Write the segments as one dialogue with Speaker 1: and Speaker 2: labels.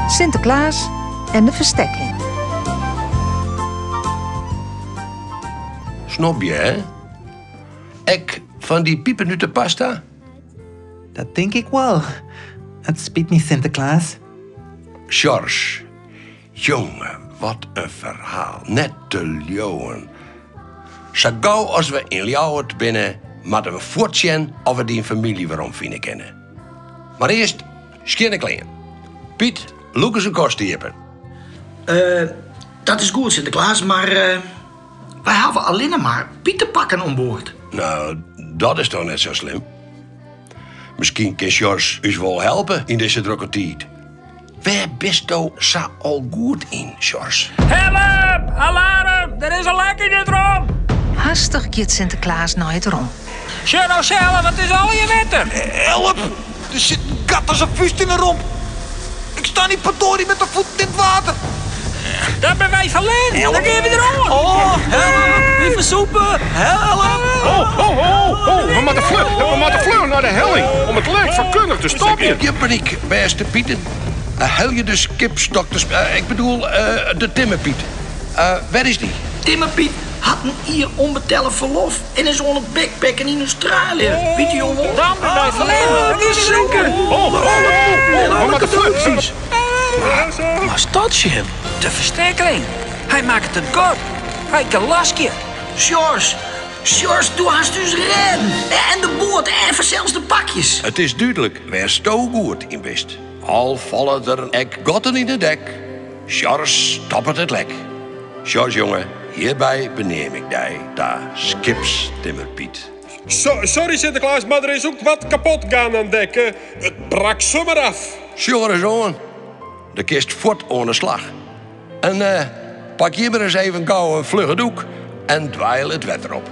Speaker 1: Sinteklaas en de ferstekling.
Speaker 2: Snobje, hè? Ek fan dy pipernutepasta?
Speaker 3: Dat tink ik wol. It spyt my, Sinteklaas.
Speaker 2: Sjors, jonge, wat in ferhaal. Net te leauwen. Sa gau as we yn Ljouwert binne, moatte we fuort sjen oft we dyn famylje weromfine kinne. Mar earst skjinne klean. Piet, lûk ris in kast iepen.
Speaker 4: Eh, dat is goed, Sinteklaas, mar eh, wy hawwe allinne mar pitepakken oan board.
Speaker 2: No, dat is toch net sa slim. Miskien kin Sjors ús wol helpe yn dizze drokke tiid. Wêr bisto sa al goed yn, Sjors?
Speaker 5: Help! Alarm! Der is in lek yn it rom!
Speaker 1: Hastich giet Sinteklaas nei it rom.
Speaker 5: Sjoch no sels, it is allegear wetter!
Speaker 6: Help! Der sit in gat as in fúst yn 'e romp. Ik sta ny potdorie met de voeten in het water.
Speaker 5: Dat binne wy ferlern! Dan gean we der oan!
Speaker 6: Oh, help! Wy fersûpe! Help!
Speaker 7: Ho, ho, ho, ho! We moatte fluch, we moatte fluch nei de helling om it lek foarkundich te stopjen.
Speaker 2: Gjin panyk, bêste Pieten. Helje de skipsdokters, ik bedoel de Timmerpiet. Wêr is dy?
Speaker 4: Timmerpiet hat in jier ûnbetelle ferlof en is oan it backpacken yn Australië. Witte jo wol?
Speaker 5: Dan binne wy ferlern! Dan gean we der oan!
Speaker 7: Ho, ho, ho, ho! We moatte fluch.
Speaker 5: Moatst dat sjen? De ferstekling. Hy makket it gat. Hy kin laskje.
Speaker 4: Sjors, Sjors, do hast ús rêden. En de boat en fansels de pakjes.
Speaker 2: It is dúdlik wêr'tsto goed yn bist. Al falle der ek gatten yn it dek, Sjors stoppet it lek. Sjors jonge, hjirby beneam ik dy ta skipstimmerpiet.
Speaker 7: Sorry Sinteklaas, mar der is ek wat kapot gaan aan dek. It brak samar af.
Speaker 2: Sjoch ris oan, do kinst fuort oan 'e slach. En pak hjir mar ris even gau in flugge dûk en dweil it wetter op.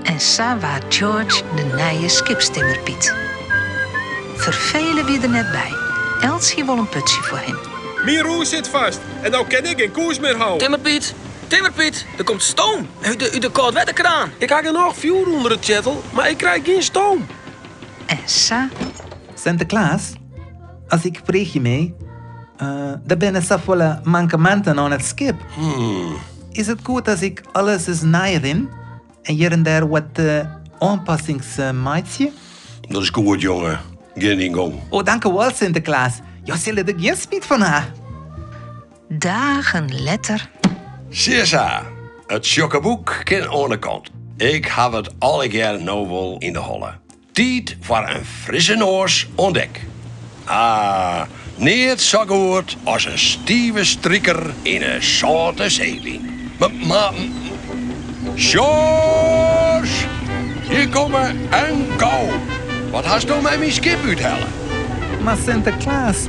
Speaker 1: En sa waard George de nije skipstimmerpiet. Ferfele wie der net by. Elts hie wol in putsje foar him.
Speaker 7: Myn roer sit fast en no kin ik gjin koers mear hâlde.
Speaker 8: Timmerpiet, Timmerpiet, der komt stoom út de, út de kâldwetterkraan.
Speaker 9: Ik ha genôch fjoer ûnder de tsjettel, mar ik krij gjin stoom.
Speaker 1: En sa.
Speaker 3: Sinteklaas, as ik freegje mei, der binne safolle mankemanten oan it skip. Is it goed as ik alles ris neirin en hjir en dêr wat oanpassings meitsje?
Speaker 2: Dat is goed, jonge. Gean dyn gong.
Speaker 3: O, dankewol, Sinteklaas. Jo sille der gjin spyt fan ha.
Speaker 1: Dagen letter.
Speaker 2: Sisa, it sjokkeboek kin oan de kant. Ik haw it allegear no wol yn de holle. Tiid foar in frisse noas oan dek. Ah, neat sa goed as in stive striker yn 'e sâlte seewyn. Mar, Sjors! Hjir komme en gau! Wat hasto mei myn skip úthelle?
Speaker 3: Mar Sinteklaas,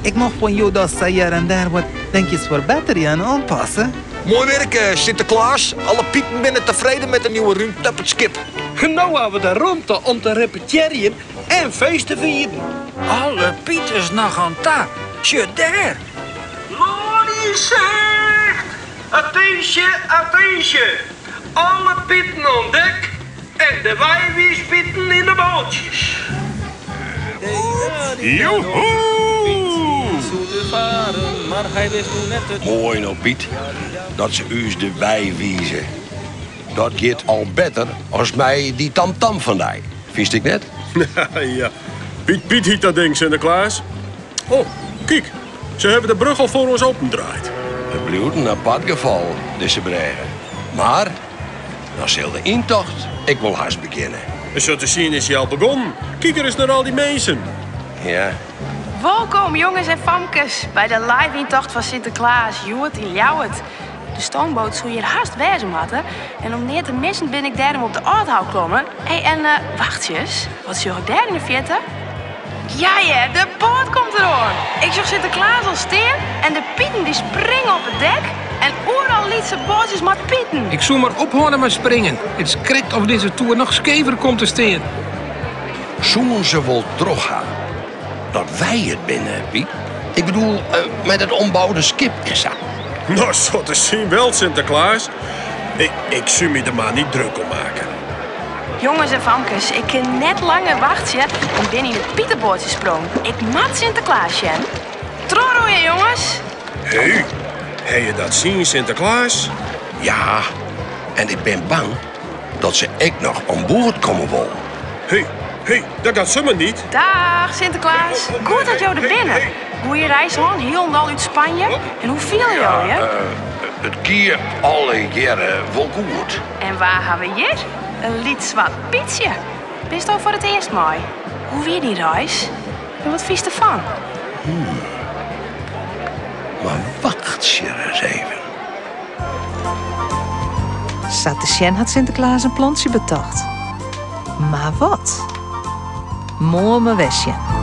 Speaker 3: ik mocht fan jo dochs sa hjir en dêr wat dinkjes ferbetterje en oanpasse?
Speaker 6: Moai wurk, Sinteklaas. Alle pieten binne tefreden met de nieuwe rúmte op it skip.
Speaker 9: No hawwe we de romte om te repetearjen en feest te fieren.
Speaker 5: Alle Pieters noch oan ta. Sjoch dêr!
Speaker 9: Loni zegt, attinsje, attinsje, alle pieten oan dek en de weiwiispieten yn de boatsjes.
Speaker 7: Joehoe!
Speaker 2: Moai no Piet, dat se ús de wei wize. Dat giet al better as mei dy tamtam fan dy, fynst ek net?
Speaker 7: Ja, Piet Piet hyt dat ding, Sinteklaas. Oh, kyk, se hawwe de brug al foar ons opendraaid.
Speaker 2: It bliuwt in apart gefal, dizze brêge. Mar dan sil de yntocht ek wol hast begjinne.
Speaker 7: En sa te sjen is hy al begonnen. Kyk ris nei al dy minsken.
Speaker 2: Ja.
Speaker 10: Wolkom jonges en famkes by de live-yntocht fan Sinteklaas hjoed yn Ljouwert. De stoomboot soe hjir hast wêze moatte en om neat te missen bin ik dêrom op de âldhou klommen. Hé, en eh, wachtsjes, wat sjoch ik dêr yn de fierte? Ja hear, de boat komt deroan! Ik sjoch Sinteklaas al stean en de pieten dy springe op it dek en oeral lytse boatsjes mei pieten.
Speaker 11: Ik soe mar ophâlde mei springen. It is krekt of dizze toer noch skever komt te stean.
Speaker 2: Soenen se wol trochha dat wy it binne, Piet? Ik bedoel, eh, mei dat omboude skip en sa.
Speaker 7: No, sa te sjen wel, Sinteklaas. Ik, ik soe my der mar net druk om meitsje.
Speaker 10: Jonges en famkes, ik kin net langer wachtsje en bin yn it Piterboatsje sprong. Ik moat Sinteklaas sjen. Trochroeie, jonges!
Speaker 7: Hé, ha je dat sien, Sinteklaas?
Speaker 2: Ja, en ik bin bang dat se ek noch oan board komme wol.
Speaker 7: Hé, hé, dat gaat summer niet.
Speaker 10: Dag Sinteklaas, goed dat jo der binne. Goeie reis hân, hielendal út Spanje. En hoe fiele jo je?
Speaker 2: Eh, it gie allegearre wol goed.
Speaker 10: En wa ha we hjir? In lyts swart Pietsje. Bisto foar it earst mei? Hoe wie dyn reis? En wat fynst derfan?
Speaker 2: Mar wachtsje ris even.
Speaker 1: Sa te sjen hat Sinteklaas in plantsje betocht. Mar wat? Moarn mar wer sjen.